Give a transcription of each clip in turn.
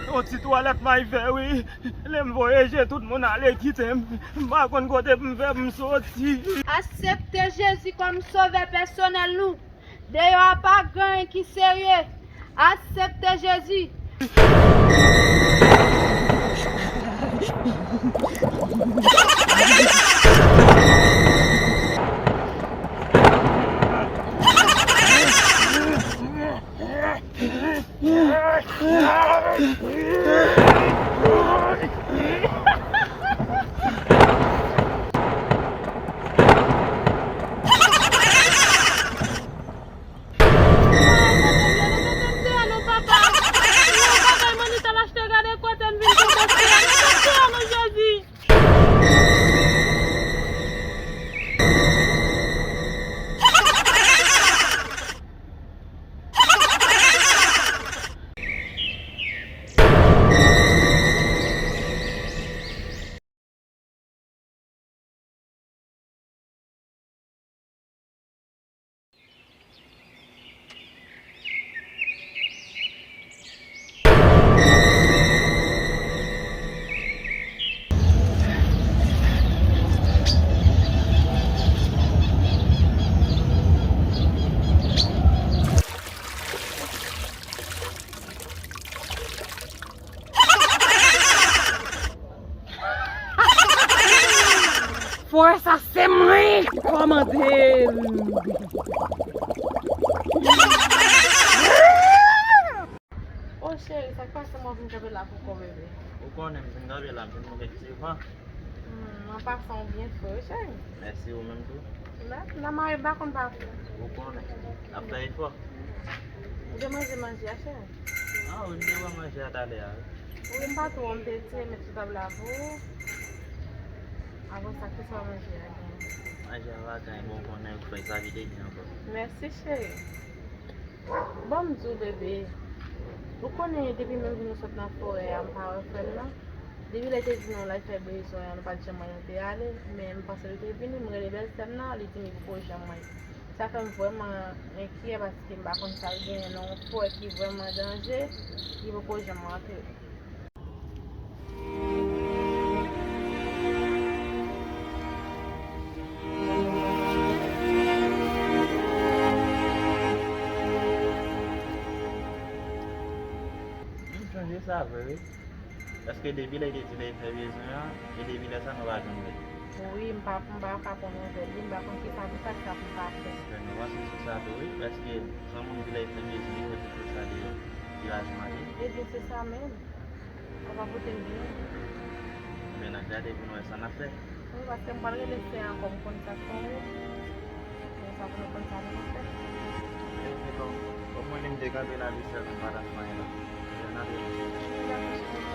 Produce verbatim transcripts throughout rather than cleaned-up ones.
Yon ti twalèt may fè, wi. Lè m voye je, tout moun ale kite m. M pa konn kote pou m fè pou m soti. Aksepte Jezi kòm Sovè pèsonèl nou. Deyò a pa gen anyen ki serye. Aksepte Jezi. Forè sa se mwen ki kòmande l. O cheri, sa k pase m wè w vin kanpe la pou kò bebe? Ou konnen m vin kanpe la, m vin mande ti van. Hmm, an pasan w byen fre, wi, cheri. Mèsi, ou menm tou. Mèsi, nan mari m pa konn pa fre. Ou konnen. N ap fè efò. Ou te manje manje a, cheri? Ah, wi, m te pran manje a talè a, wi. Wi, m pa twò, m te eseye met sou tab la pou ou. Apre sa, kisa w manje a gen? Manje a pa gen, bon, ou konnen, frèt sa vide gen ankò. Mèsi, cheri. Bon, m di w, bebe, ou konnen depi menm jou nou sot nan forè a, m pa wè frè m nan. Depi lè te di nou l al fè bezwen an, nou pa t janm wè nou te ale, men m panse l te vini, m rele bèlsè m nan, li di m li poko janm wè l. Sa fè m vrèman enkyè paske m pa konn sa l genyen nan yon forè ki vrèman danje, li poko janm rantre. M sonje sa vre, wi. Paske depi lè l te di lè l fè bezwen an, e depi lè sa nou pa janm wè l. Wi, m pa, m pa ka konn nouvèl li, m pa konn kisa pou fè, kisa pou m pa fè. Fè nou panse sou sa tou, wi, paske san moun di lè l fè bezwen, li fè tout sa li, li raje manje. Ebyen, se sa menm. Sa va pote m byen. Ebyen, n a gade pou n wè sa n ap fè. Wi, paske m pral rele sè ankò, m konn sa k tonbe. Konsa pou nou konn sa pou nou fè. Ebyen, bon, bon, mwen menm m te kanpe la, li sèl, m pa t ap fè anyen la. Ebyen, n a rele. Wi, dakò, cheri.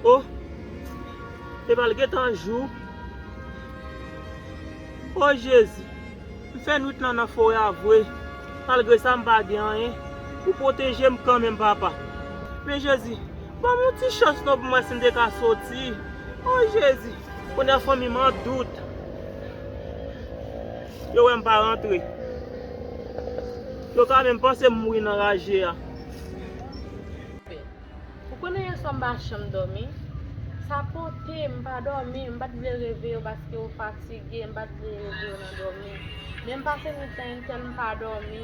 Oh, epa l gentan jou. O Jezi, m fè nwit lan nan forè a vre. Malgre sa, m pa gen anyen. Ou pwoteje m kanmenm, Papa. Men Jezi, ban m yon ti chans non pou m wè si m te ka soti. O Jezi, kounye a fanmi m an dout. Yo wè m pa rantre. Yo ka menm panse m mouri nan raje a. Ou konnen yè swa m pa janm dòmi. Sa pote m pa dòmi, m pa t vle reve yo paske yo fatige, m pa t vle reve yo nan dòmi. Men m pase nwit lan entèl m pa dòmi.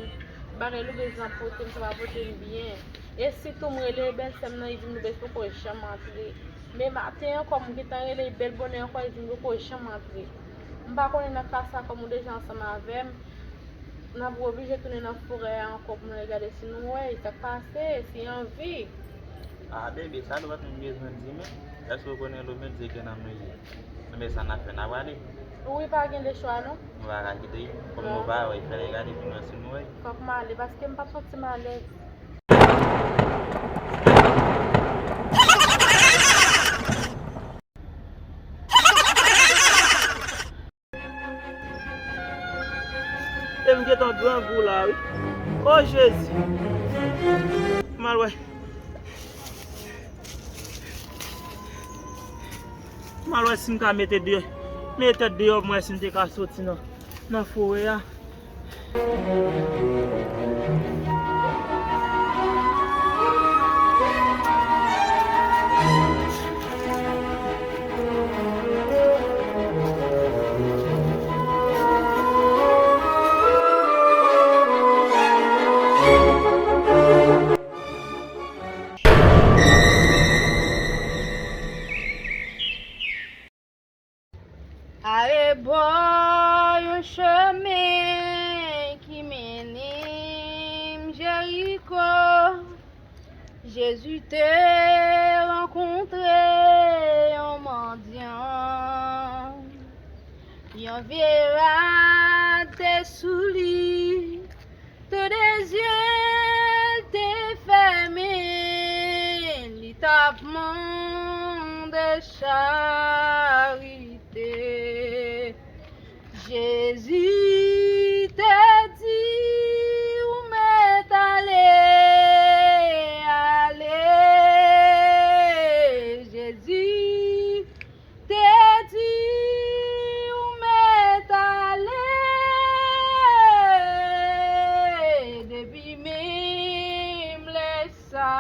Bagay Loubez lan pote m, sa pa pote m byen. E sitou m rele bèlsè m nan, li di m Loubez poko janm antre. M Men maten ankò, m gentan rele l bèl bonè ankò, li di m poko janm antre. M pa konnen nan ka sa, kòm ou deja ansanm avè m, n ap oblije tounen nan forè a ankò pou n al gade si nou wè sa k pase, si anvi. Ah, bebe, sa nou pa t menm bezwen di, men èske w konnen lomèt se gen nan nou ye? Men sa n ap fè, n ap ale. Wi, pa gen de chwa, non. Nou pa ka kite l. Kòm nou pa wè, fè n gade pou nou wè si nou wè. Fòk m ale, paske m p ap santi m alèz. E m gentan grangou la, wi. O Jezi! M al wè. M al wè si m ka mete de, mete tèt deyò, m wè si m te ka soti nan, nan forè a. Arebò yon chemen ki mennen Jeriko, Jezi te rankontre yon mandyan. Yon vye rad te sou li, tou de zye l te fèmen, li t ap mande charite. Jezi te di, ou mèt ale, ale. Jezi te di, ou mèt ale. Depi menm lè sa,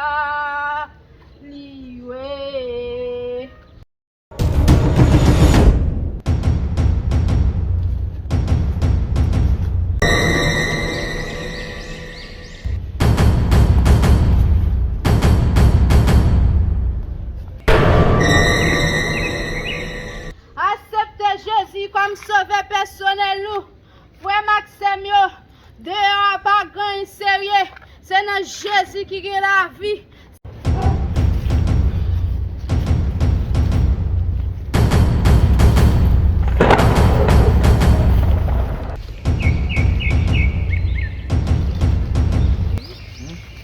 li we. Aksepte Jezi kòm Sovè pèsonèl nou. Frè m ak sè m yo, deyò a pa gen anyen serye. Se nan Jezi ki gen lavi.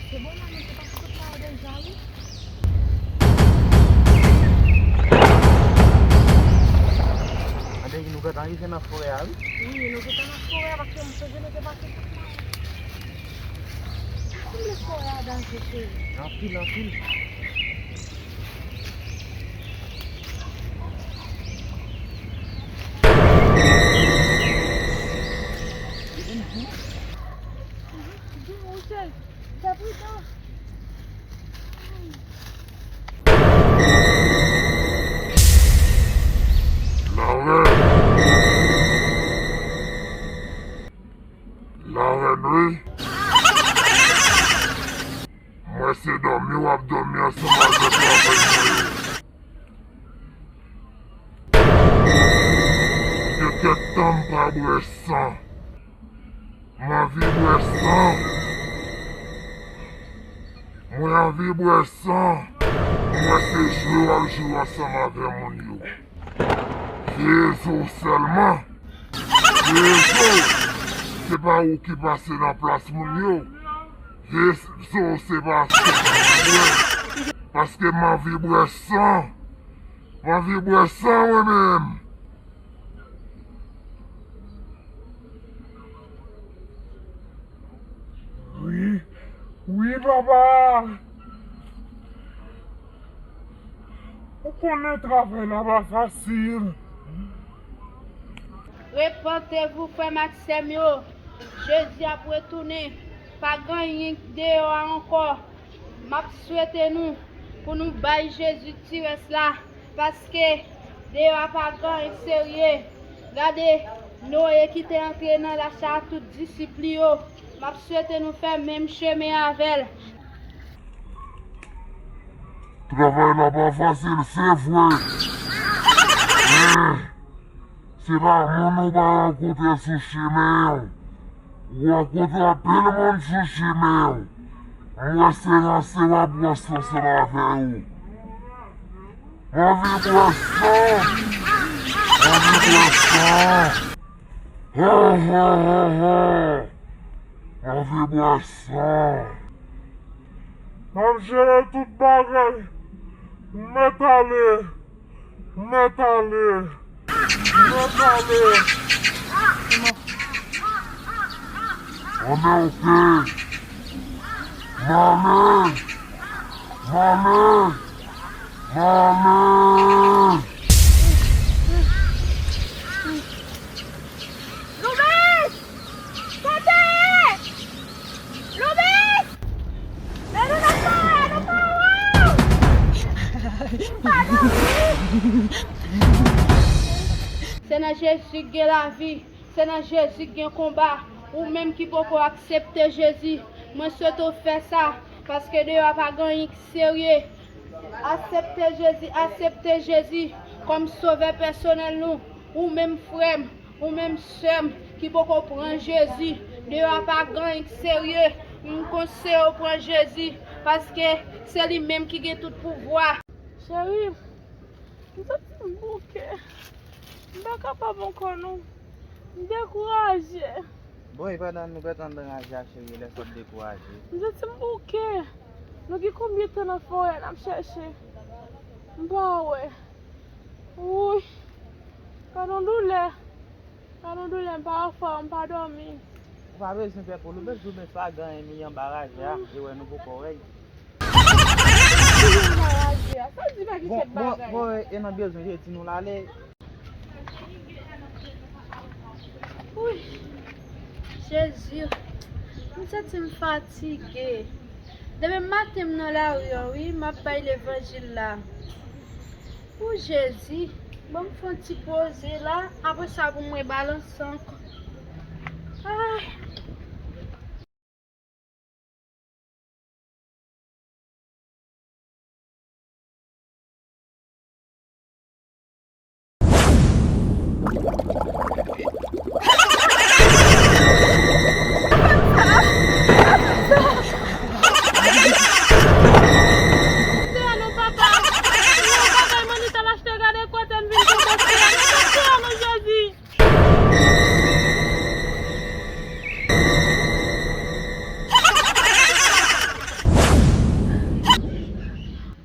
Se bon, manman, se pa sou kote la deja, wi. Gade, nou gentan rive nan forè a, wi. Wi, nou gentan nan forè a, paske m sonje nou te pase sou la. Sa sanble forè a danje, cheri. Anpil, anpil. Di, Michel, fè pridan. Larèn. Larèn, wi. Mwen se dòmi w ap dòmi ansanm avèk lafanmi mwen yo. Gen kèk tan m pa bwè san. M anvi bwè san. Mwen anvi bwè san. M wè se jwe w ap jwe ansanm avè moun yo. Veye zo w sèlman. Veye zo w. Se pa ou ki pase nan plas moun yo. Veye zo w se pa san. Paske m anvi bwè san. M anvi bwè san mwen menm. Wi, wi, papa. Ou konnen travay la pa fasil. Repantez-vous, frè m ak sè m yo. Jezi ap retounen. Pa gen anyen deyò a ankò. M ap swete nou pou nou bay Jezi ti rès la, paske deyò a pa gen anyen serye. Gade Noye ki te antre nan lach la ak tout disip li yo. M ap swete nou fè menm chemen avè l. Travay la pa fasil, se vre. Men, se pa moun ou pa rankontre sou chemen w. Ou rankontre anpil moun sou chemen w. M wè se ranse w ap ranse ansanm avè yo. M anvi bwè san. M anvi bwè san. Ho, ho, ho, ho. M anvi bwè san. M ap jere tout bagay. Mèt ale. Mèt ale. Mèt ale. Anben, oke. M ale. M ale. M ale. Louis! Kote? Louis! Men nou nan fòrè, nou pa wè w! Pa dòmi! Se nan Jezi k gen lavi, se nan Jezi k gen konba. Ou menm ki poko aksepte Jezi, mwen swete w fè sa, paske deyò a pa gen anyen k serye. Aksepte Jezi, aksepte Jezi kòm sovè pèsonèl nou. Ou menm frè m, ou menm sè m ki poko pran Jezi, deyò a pa gen anyen k serye. M konseye w pran Jezi, paske se li menm ki gen tout pouvwa. Cheri, m santi m bouke. M pa kapab ankò non. M dekouraje. Bon, e pandan nou gentan nan raj la, cheri, lè sa w dekouraje. M santi m bouke. Nou gen konbyen tan nan forè n ap chèche? M pa wè. Wouy. Gad yon doulè. Gad yon doulè, m pa anfòm, m pa dòmi. Ou pa bezwen pè pou Loubens, Loubens pa gen anyen, li anba raj la, e wè nou poko wè l. Li anba raj la. Sa di pa gen kèk bagay. Bon, bon, bon, e nan bezwen, je di nou l ale. Wouy, Jezi, m santi m fatige. Depi maten m nan lari an, wi, m ap bay levanjil la. Wouy, Jezi, ban m fè yon ti poze la, apre sa pou mwen balanse ankò. Ay.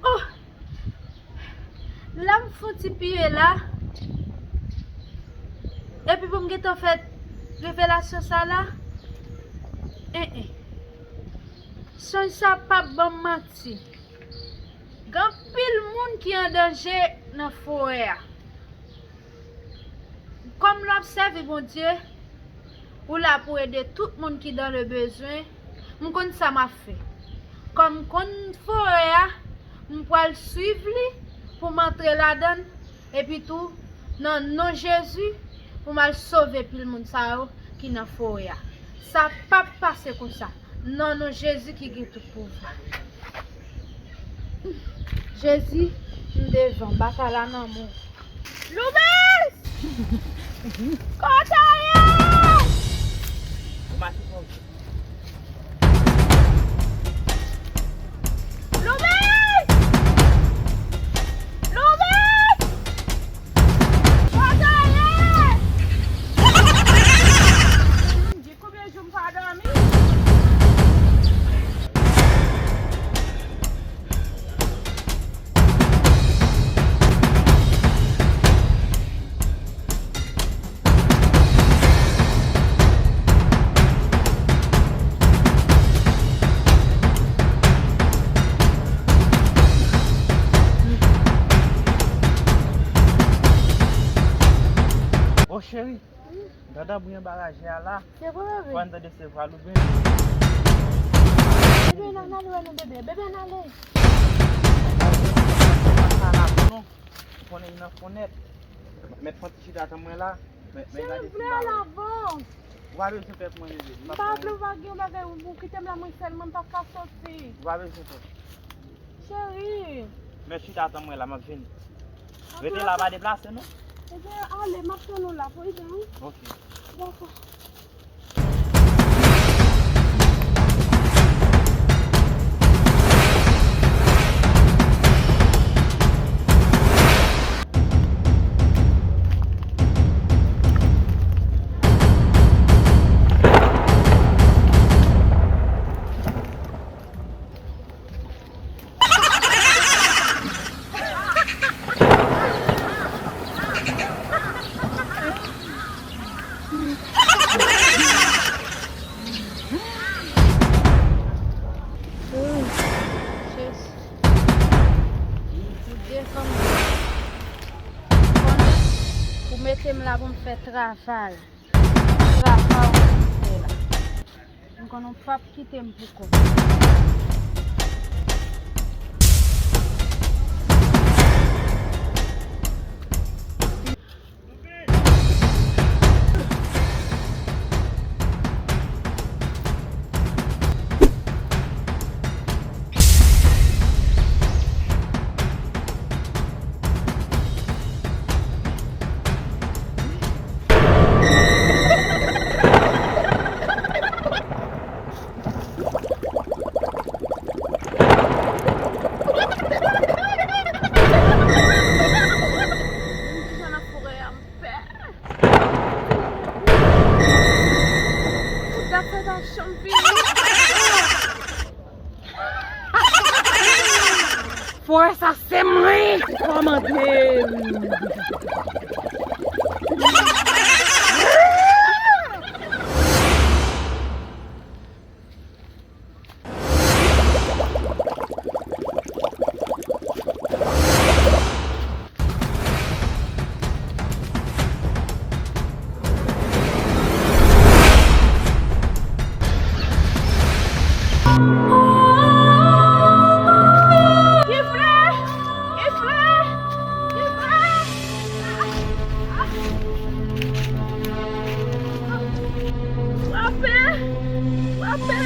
Oh! La m fouti piye la. Epi pou m gentan fè revelasyon sa la. En, en. Sonj sa p ap ban m manti. Gen anpil moun ki an danje nan forè a. Kòm l ap sèvi Bondye, ou la pou ede tout moun ki dans le besoin. M konn sa m ap fè. Kòm m konn forè a, m pral swiv li pou m antre ladan l. Epi tou, nan non Jezi, pou m al sove pil moun sa yo ki nan forè a. Sa p ap pase konsa. Nan non Jezi ki gen tout pouvwa. Jezi, m devan, batay la nan men w. Loubens! Kote w ye? Loubens! Loubens! Kote w ye? Gen konbyen jou m pa dòmi? O cheri, gade bri anba raje a la. Se vre, bebe. Fò n tande se vwa Louben. Bebe, n ale wè non, bebe. Bebe, n ale. Pa sa la pou nou. Ou konnen li nan fonnèt. Mèt fè yon ti chita tann mwen la. Cheri, m vle al avan. Ou pa bezwen pè pou mwen, bebe. M pa vle w pa gen yon bagay, ou kite m la mwen sèl, mwen m pa ka soti. Ou pa bezwen pè. Cheri. Mèt chita, tann mwen la, m ap vini. Rete la, pa deplase non. Ebyen, ale, m ap tann ou la, pou idan, wi. Ok. Dakò. Ou defann mwen. Ou konnen, ou mete m la pou m fè travay. Travay ou fè la. M konnen w p ap kite m pou kont. Kijan nan forè a m pè. Fout dat sa ta chanm vini. Forè sa se mwen ki kòmande l. Kifle! Kifle! Kifle! Frape! Frape!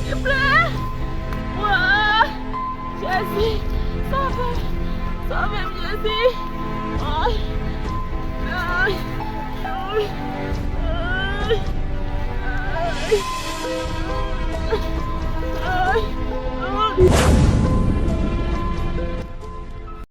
Kifle! Wa! Jezi! Sove m! Sove m, Jezi! Ay! Ay! Ay!